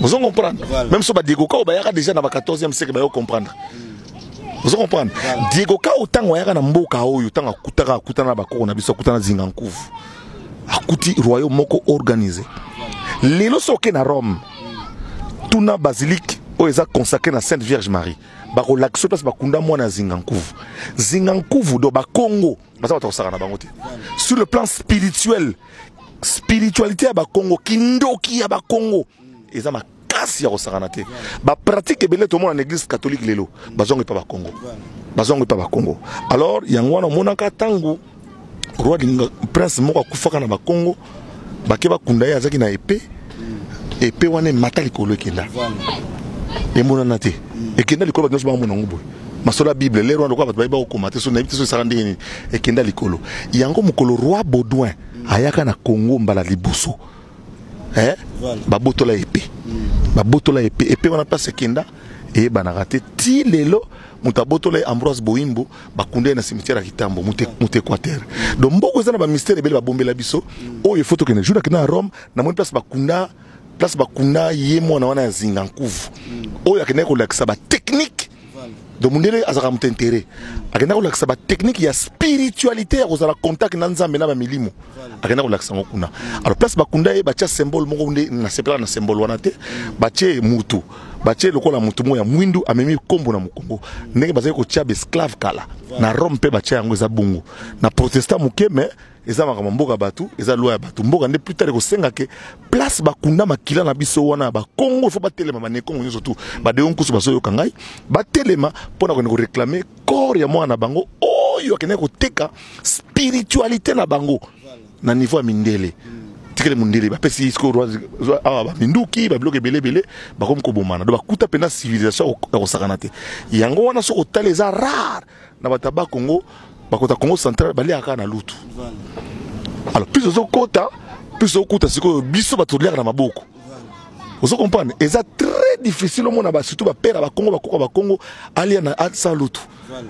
Ozo comprendre? Même so ba Diego Kao bayaka déjà na ba 14e siècle, bayo comprendre. Ozo comprendre? Diego Kao, ntango ayaka na mboka oyo, ntango akutaka, akutana na bakoko na biso, akutana Zinga Nkuvu, akuti royaume moko organisé. Lelo so oke na Rome, tuna basilique oyo eza consacré na Sainte Vierge Marie, bakolakisa place bakunda mwana ya Zinga Nkuvu. Zinga Nkuvu do Bakongo baza bato kosaka na bango te sur le plan spirituel. Spiritualité ya Bakongo, kindoki ya Bakongo eza makasi ya kosakana te. Bapratique ebele tomona na Église catholique lelo, bazwango epa Bakongo, bazwango epa Bakongo. Alors yango wana omonaka ntango roi Linga, prince moko akufaka na Bakongo, bake bakunda ye, azalaki na épée. Épée wana emata likolo, ekenda, emonana te, ekenda likolo, bato nyonso bamona yango boye. Masolo ya Bible lero wana, lokola bato bayeba kokoma te, so nayebi te so esaka ndenge nini ekenda likolo yango. Mokolo roi Baudouin ayaka na Congo mbala liboso, eh? Babotola épée, babotola épée. Épée wana, place ekenda eyebanaka te ti lelo. Moto abotola ye, Ambroise Boimbo, bakunda ye na cimetière ya Kitambo, moto Équateur. Donc mboko eza na bamystère ebele babombela biso oyo efo tokende. Jour akenda na Rome, namoni place bakunda, place bakunda ye mwana wana ya Zinga Nkuvu, oyo akendaki kolakisa batechnique. Donc mondele azalaka moto intérêt, akendaki kolakisa batechnique ya spiritualité, ya kozala contact na Nzambe na bamilimo, akendaki kolakisa yango kuna. Alors place bakunda ye, batia symbole moko nde nasepelaka na symbole wana te. Batie mutu, batie lokola mutu moko ya mwindu amemi nkombo na mokongo, ndenge bazali kotia baesclave kala na Rome. Mpe batia yango, eza bongo na protestant moke, mais eza makambo mboka bato, eza loi ya bato mboka. Nde plus tard ekosenga ke place bakunda makila na biso wana ya Bakongo, ifo batelema. Banekongo nyonso tu, badeo nkusu bazoyoka ngai, batelema mpona kokende koréclamer corps ya mwana na bango oyo akendaki koteka spiritualité na bango na niveau ya mindele. Tikele mondele bapesi sikoyo awa baminduki, babiloko ebele ebele, bakomi kobomana. Donc bakuta mpenza civilisation ya kosakana te. Yango wana soki otala, eza rare na bato ya Bakongo bakota Congo Central, baliaka kaka na lutu. Alors plus ozokota, plus ozokuta sikoyo biso bato toliaka na maboko. Ozo comprendre? Eza très difficile omona surtout bapère ya Bakongo, bakoko ya Bakongo alia na sans lutu,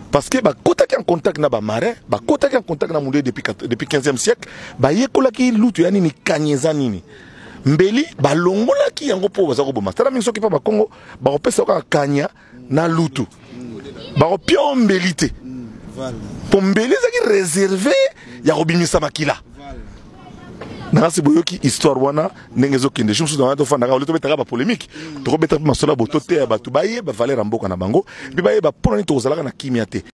parce que bakotaki en contact na bamarin, bakotaki en contact na mondele depuis 15e siècle. Bayekolaki lutu ya nini, kanya eza nini, mbeli balongolaki yango mpo baza koboma. Tala mingi, soki mpa Bakongo bakopesa kaka kanya na lutu, bakopia mbeli te, mpo mbeli ezalaki réservé ya kobimisa makila. Nangasi boyoki histoire wana ndenge ezokende. Jour mosusu wana tofandaka ole, tobetaka bapolémique, tokobeta mpe masolo ya boto te ya bato bayeba valeur ya mboka na bango, mpe bayeba mpona nini tokozalaka na kimia te.